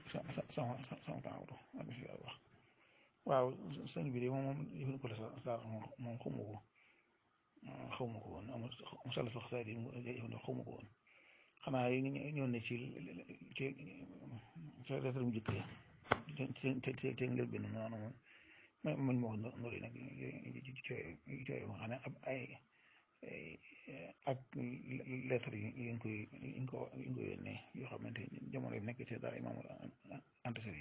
sama temps ak wax waaw sëñ bi de moom jëfandikoo la saar moom xawma ko woon amul salatu xasaayid yi jëfandikoo xawma ko woon xanaa ñëw ne ci lettre mu jëkk te ngel benn noonu man moo nori nag cooy xam ne ab ay ak lettre yi ñu ko yónnee yoo xamante jamono yi nekk ci daal imaam Anta Sali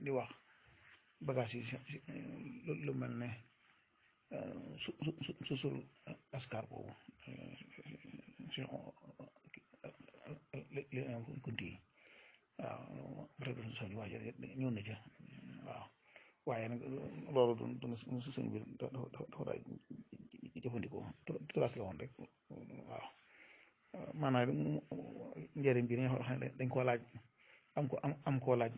di wax bagage yi lu mel ne susul askar boobu li kunti yi waaw prévision soñu wax ñëw na ca waaw waaye nag loolu du sëñ bi dafa daal jëfandikoo trace la woon rek waaw maanaam njëriñ bi dañoo xam ne dañ koo laaj am koo laaj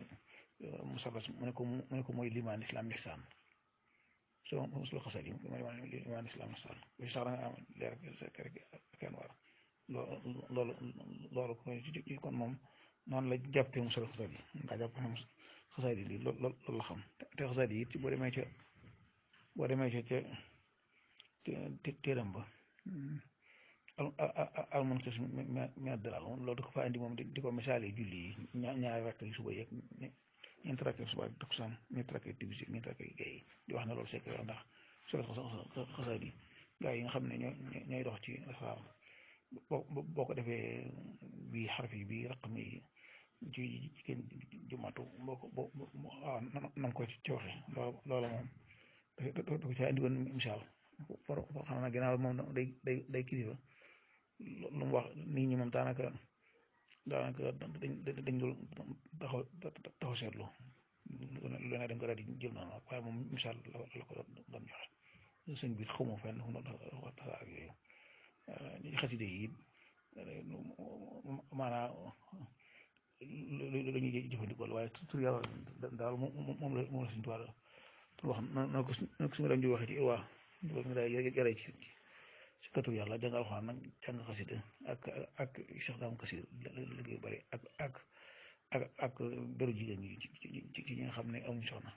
musabas mu ne ko mooy limaan islam ihsaan so musul xasal yi mooy limaan islam ihsaan bi sax da nga am leer kenn war loolu kon moom noonu la jàppee musul xasal yi ndaa jàpp ne xasal yi lii loolu la xam te xasal yi it boo demee ca téeram ba almunqis min ad-dalaal loolu da ko fa andi moom di ko misaale julli yi ñaari rakk yi suba yeeg ñeenti rakk yi suba ak takkusaan ñeenti rakk yi timis ñeenti rakk yi gay di wax ne loolu sekk ndax solo xasaayid yi gaa yi nga xam ne ñooy dox ci asraar boo ko defee bii xarf yi bii raqam yi ci jigéen jumatu boo waaw na ko ci waxee loola moom da ko ci andi woon misaal for xam na ginnaaw moom day kilifa lu mu wax nit ñi moom daanaka dañ dul taxaw seetlu lu ne dañ ko daal di jël noonu waaye moom misaal la ko doon joxe sëñ bi xawma fenn fu tasaar ak yooyu xaside yi maanaam lu ñuy jëfandikoo la waaye tur yàlla daal moom la suñu tubaab wax na ko suñu dañ di waxee ci waa nga daal yaree ci katur yàlla jàng alxuraan nag jàng xasida ak Cheikh Daam Kasir liggéey bari ak beru jigéen ñi ci ñi nga xam ne amuñ soxna